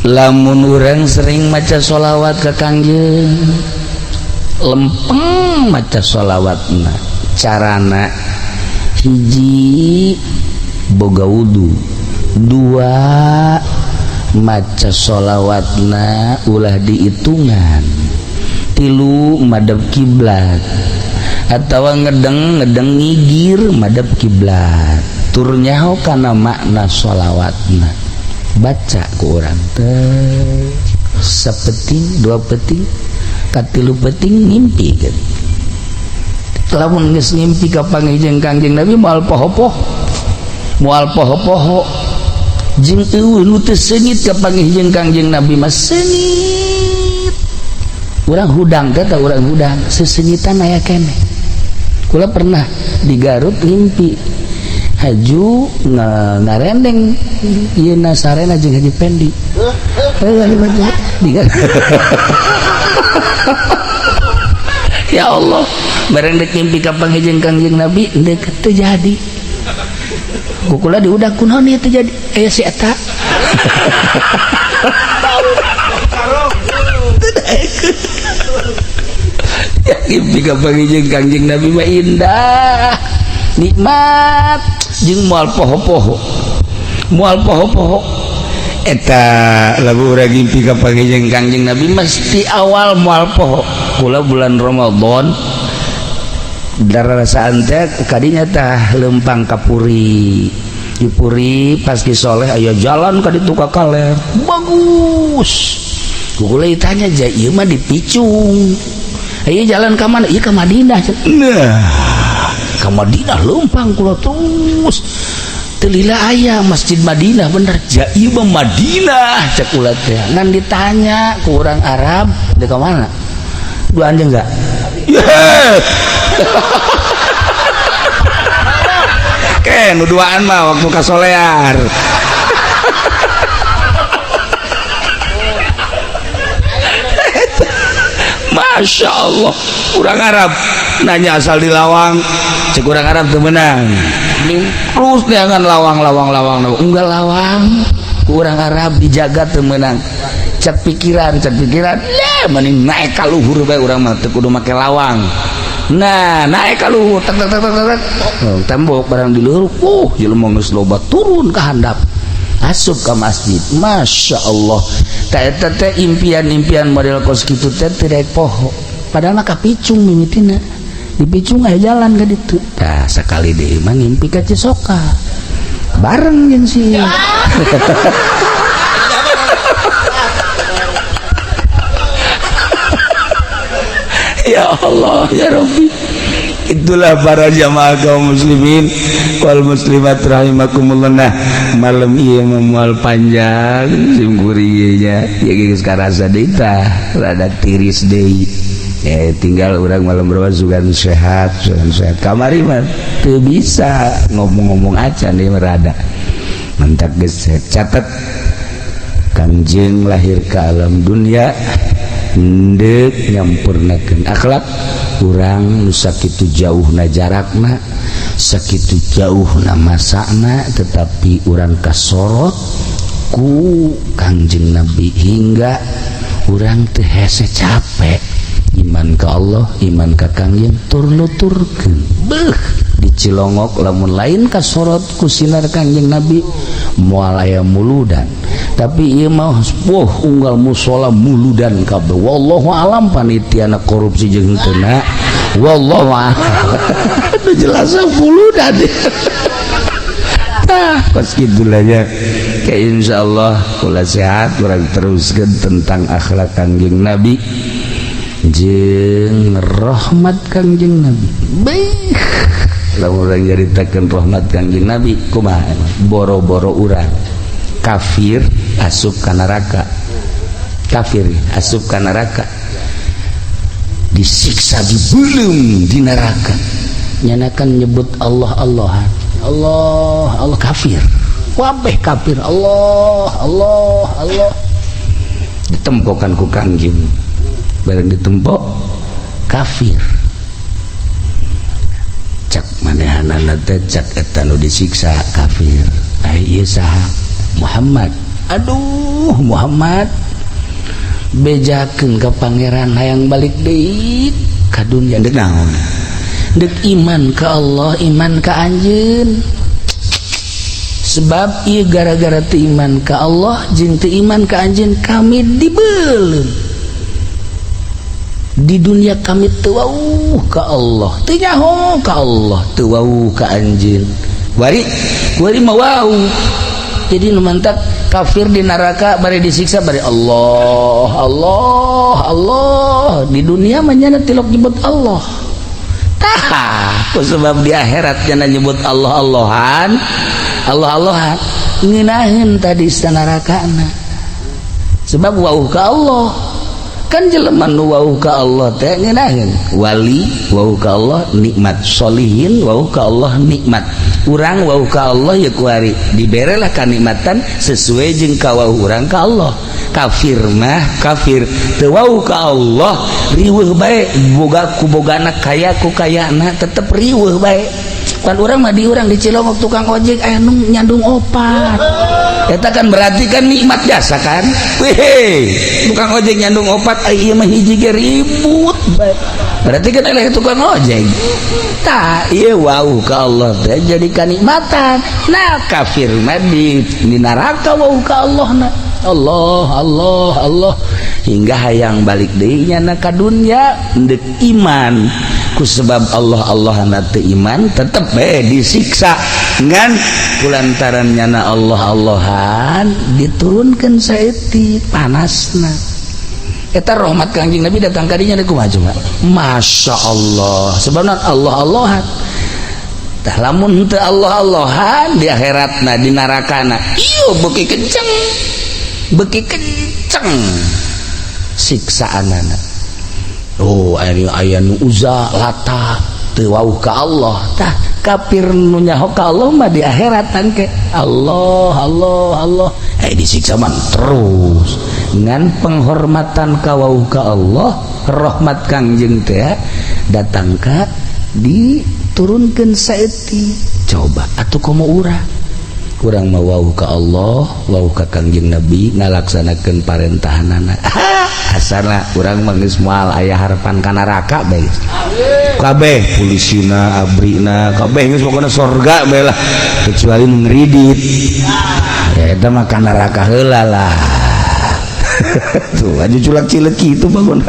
Lamun urang sering maca sholawat ka Kangjeng, lempeng maca sholawatna, carana hiji boga wudu, dua maca sholawatna ulah dihitungan, tilu madep kiblat atau ngedeng ngedeng ngigir madep kiblat, tur nyaho kana makna sholawatna. Baca ku urang teh sapeting dua peting katilu peting ngimpi kan. Lamun geus ngimpi ka panggih Kangjeng Nabi moal poho-poho, moal poho-poho jeung eueuh nu teu seungit ka panggih Kangjeng Nabi mah seungit. Urang hudang teh, urang hudang seseungitan aya keneh. Kula pernah di Garut ngimpi haju ngarendeng ieu na sarena jeung Haji Pendi. Ya Allah, bareng dek ngimpi ka panggih Kangjeng Nabi deuk teu jadi. Ku kula diudak kunaon ieu teu jadi? Aya si eta. Ya ngimpi ka panggih Kangjeng Nabi mah indah, nikmat jeung moal poho-poho, moal poho-poho. Eta lagu urang ngimpi ka panggih Kangjeng Nabi mesti awal moal poho. Kula bulan Ramadan darasaan teh kadinya tah lempang ka Puri. Di Puri pas Ki Soleh aya jalan ka ditu ka kaler bagus. Kula ditanya ja ieu mah dipicung. Ieu jalan ka mana? Ieu ka Madinah. Nah, ka Madinah lempang kula terus. Telila aya Masjid Madinah bener. Ja ieu mah Madinah cek kula teh. Ngan ditanya ku urang Arab, di ka mana? Dua anjing enggak? Yeah. Ke nu duaan mah waktu ka Solear. Masya Allah, urang Arab nanya asal di lawang, cek urang Arab teu meunang. Terus neangan lawang lawang lawang, enggak lawang, urang Arab dijaga teu meunang. Cek pikiran, ya mending naik ka luhur bae urang mah teu kudu make lawang. Nah, naik ka luhur, tek tek tek tek tek. Oh, tembok barang di luhur, jelema geus loba turun ka handap. Asup ka masjid. Masya Allah. Tah eta teh impian-impian model kos kitu teh teu daek poho. Padahal mah kapicung mimitina. Dipicung aya jalan ka ditu. Tah sakali deui mah ngimpi ka Cisoka. Bareng jeung si. Ya Allah, ya Rabbi. Itulah para jamaah kaum muslimin wal muslimat rahimakumullah. Nah, malam ieu moal panjang simkuring nya. Ya geus karasa deui tah, rada tiris deui. Ya tinggal urang malam berapa sugan sehat, sugan sehat. Kamari mah teu bisa ngomong-ngomong acan deui rada. Mentak geus catet Kangjeng lahir ke alam dunia ndek nyampurnakeun akhlak urang nu sakitu jauhna jarakna, sakitu jauhna masana, tetapi urang kasorot ku Kangjeng Nabi hingga urang teu hese capek. Iman ka Allah, iman ka Kangjeng tur nuturkeun. Beuh, dicilongok lamun lain kasorot ku sinar Kangjeng Nabi moal aya muludan. Tapi ieu mah wah unggal musola muludan kabeh. Wallahu alam panitiana korupsi jeung henteu na. Wallahu alam. Teu jelas muludan. Tah kos kitu lah nya. Ke insyaallah kula sehat urang teruskeun tentang akhlak Kangjeng Nabi jeung rahmat Kangjeng Nabi. Baik. Lamun urang nyaritakeun rahmat Kangjeng Nabi kumaha boro-boro urang kafir asup ka neraka, kafir asup ka neraka, disiksa dibelum di neraka, nyanakan nyebut Allah Allahan, Allah Allah kafir, wabeh kafir, Allah Allah Allah, ditempokan ku Kangjeng, bareng ditempok kafir, cak manehanana teh cak eta nu disiksa kafir, ai ieu saha? Muhammad. Aduh Muhammad, bejakeun ka Pangeran hayang balik deui ka dunya. Deuk naon? Deuk iman ka Allah, iman ka anjeun. Sebab ieu gara-gara teu iman ka Allah jeung teu iman ka anjeun, kami dibeuleum di dunia. Kami teu wauh ka Allah, teu nyaho ka Allah, teu wauh ka anjeun. Wari wari mah wauh. Jadi nu mantak kafir di neraka bari disiksa bari Allah, Allah, Allah. Di dunia mah nyana tilok nyebut Allah. Tah, ku sebab di akhirat nyana nyebut Allah Allahan, Allah Allahan, ngeunaheun tadi nerakana, sebab wauh ka Allah. Kan jelema nu wauh ka Allah teh ngeunaheun. Wali wauh ka Allah nikmat, solihin wauh ka Allah nikmat. Urang wauh ka Allah ya kuari diberelah kanikmatan sesuai jeung kawauh urang ka Allah. Kafir mah kafir teu wauh ka Allah, riweuh bae. Boga ku bogana, kaya ku kayana, tetep riweuh bae. Pan urang mah di urang di Cilongok tukang ojek aya nu nyandung opat. Eta kan berarti kan nikmat jasa kan. Weh, tukang ojek nyandung opat, ai ieu mah hiji ge ribut bae. Berarti kan eleh tukang ojek. Tah, ieu wauh ka Allah teh jadi kanikmatan. Nah, kafir mah di neraka wauh ka Allah na. Allah, Allah, Allah, hingga hayang balik deui nyana ka dunya deuk iman. Ku sebab Allah Allah na teu iman, tetep bae disiksa. Ngan kulantaran nyana Allah Allahan, diturunkan saeutik panasna. Eta rahmat Kangjeng Nabi datang kadinya kumaha coba? Masya Allah. Sebabna Allah Allahan. Tah, lamun teu Allah Allahan, di akhiratna, di narakana iyo beuki kenceng, beuki kenceng siksaanana. Oh, aya aya nu Uza, Lata teu wauh ka Allah. Tah, kafir nu nyaho ka Allah mah di akhirat tangke Allah, Allah, Allah, eh disiksa man terus. Ngan penghormatan ka wauh ka Allah, rahmat Kangjeng teh datang ka diturunkan saeutik. Coba atuh komo urang, kurang mau wauh ka Allah, wauh ka Kangjeng Nabi, ngalaksanakeun parentahanana, asana urang mah geus moal aya harapan ka neraka bae. Kabeh polisina, abrina, kabeh geus pokona sorga bae lah, kecuali nu ngridit ya, eta mah ka neraka heula lah. Tuh aja culak cilik kitu bangun.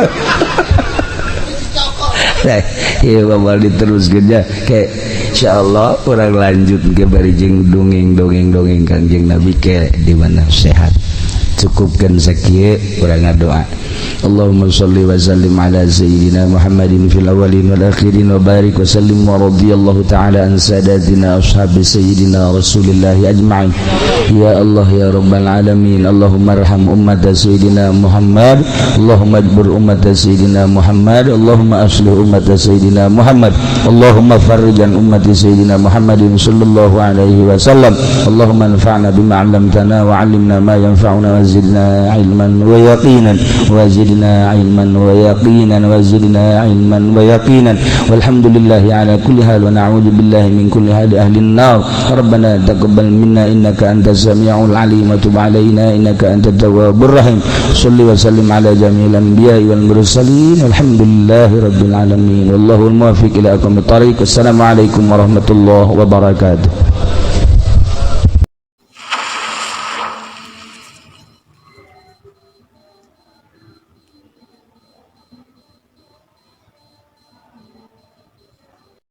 Iya, bakal diteruskeun ya. Kayak insyaallah urang lanjut ke bari jeung dongeng dongeng dongeng Kangjeng Nabi ke di mana sehat. Cukupkan sakieu, urang ngadoa. Allahumma salli wa sallim ala sayyidina Muhammadin fil awwalin wal akhirin wa barik wa sallim wa radiyallahu ta'ala an sadatina ashabi sayyidina Rasulillah ajma'in. Ya Allah, ya Rabbal alamin. Allahumma arham ummat sayyidina Muhammad. Allahumma ajbur ummat sayyidina Muhammad. Allahumma aslih ummat sayyidina Muhammad. Allahumma farrij an ummati sayyidina Muhammadin sallallahu alaihi wasallam. Allahumma anfa'na bima 'allamtana wa 'allimna ma yanfa'una wa zidna ilman wa yaqinan wa zidna ilman wa yaqinan wa zidna ilman wa yaqinan. Walhamdulillahi ala kulli hal wa na'udzu billahi min kulli hal ahli an-nar. Rabbana taqabbal minna innaka antas samiul alim wa tub alaina innaka antat tawwabur rahim. Shalli wa sallim ala jami'il anbiya'i wal mursalin. Alhamdulillahi rabbil alamin. Wallahu al-muwaffiq ila aqwamit thariq. Wassalamu alaikum warahmatullahi wabarakatuh.